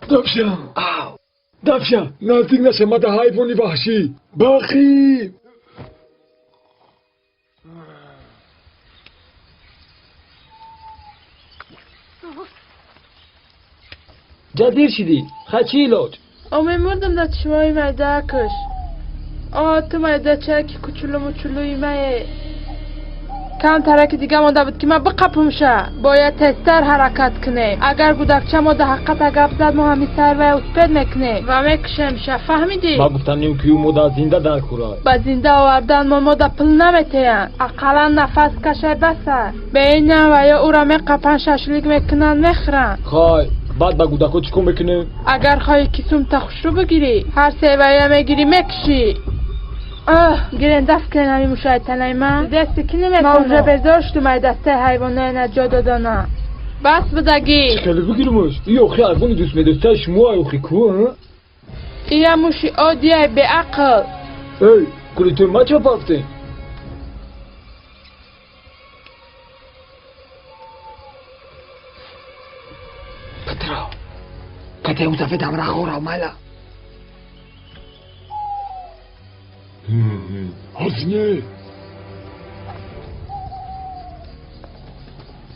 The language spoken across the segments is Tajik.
Давша! Давша! Наздик наша, мада ҳайвони ваҳшӣ! Бахӣ! Ҷадир шидӣ, хай чӣ илоҷ? О, мемурдам дар чишмои майдаакаш. О, ту майдачаки кучулу-мучулуи мае. Кам тараки дига монда буд, ки ман биқапумша. Бояд тезтар ҳаракат кунем. Агар гудакча мо да ҳақиқата гап зад, мо ҳами сар вай успед мекунем ва мекушемша, фаҳмидӣ? Ман гуфтам ним, ки ӯ мода зинда дар курад. Ба зинда овардан мо мода пул наметеянд. Ақаллан нафас кашай, баса. Беинам ва ё ӯра меқапанд, шашлик мекунанд, мехӯранд. Хай, баъд ба гудако чӣ кор мекунем? Агар хоҳӣ, ки сумта хушрӯ бигирӣ, ҳар севая мегирӣ, мекушӣ. Оҳ, гирен, дафт кунен ҳами мушои танаи ман. Дасти ки наметавонам. Ман уже безор шудум ай дастаи ҳайвоное наҷот додана. Бас будагӣ. Чӣ хеле бигиримаш? И охи ҳайвони дӯстмедоштаи шумо ай охи ку? Ия муши оддиай, беақл. Эй, кулитои ма ча пафтем? Петро, кате ӯ сафедам рахора майла. Ҳозине.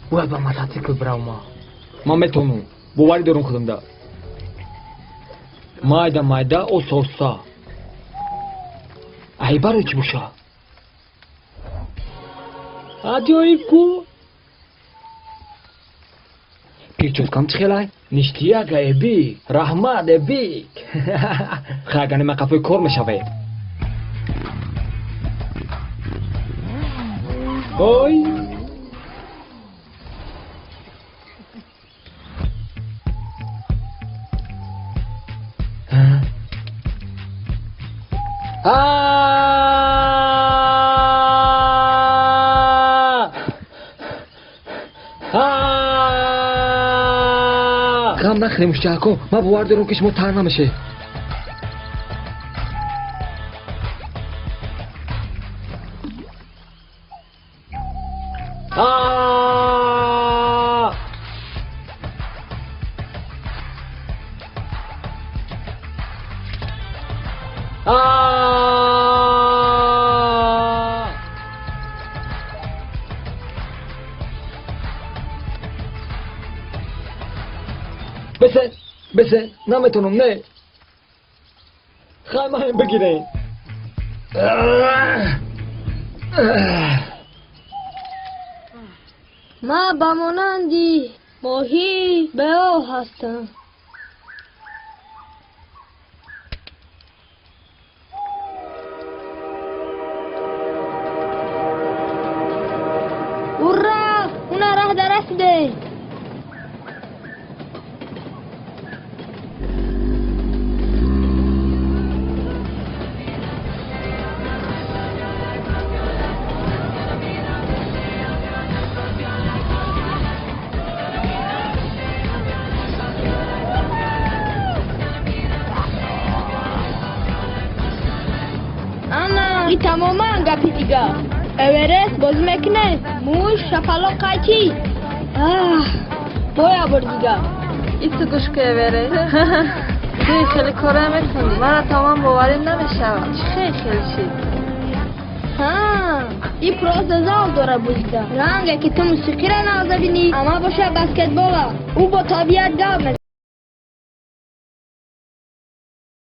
Бояд ба мотоцикл бирав ма. Ман метавонам, боварӣ дорам худамда. Майда майда, оста оста. Ай, барои чӣ боша? Аҷоиб ку. Причёскам чӣ хелай? Ништяк, эбик. Раҳмат, эбик. Хай, агар нима қафои кор мешавед. Ой! Ғам нахӯрем, муштаҳако, ман бовар дорам, ки шумо тар намешед. Бесе, бесе, наметавонам, не. Хай, маҳем бигирем. Ман ба монанди моҳӣ беоб ҳастам. Ура! Уна раҳ да расидем. Ана, и тамоман гапи дигар. Эверест бозӣ мекунем, муш, шапалоқ, қайчӣ. Аҳ, боя бор дигар. Иту гӯш ку, Эверест. Ту хеле кора метавонӣ. Мара тамом боварим намешавад. Чӣ хел хел шид? Ҳа, и просто завқ дора бозида. Ранге ки ту мусиқиро нағз бинӣ, ама боша баскетбола. Ӯ бо табиат гап мезанад.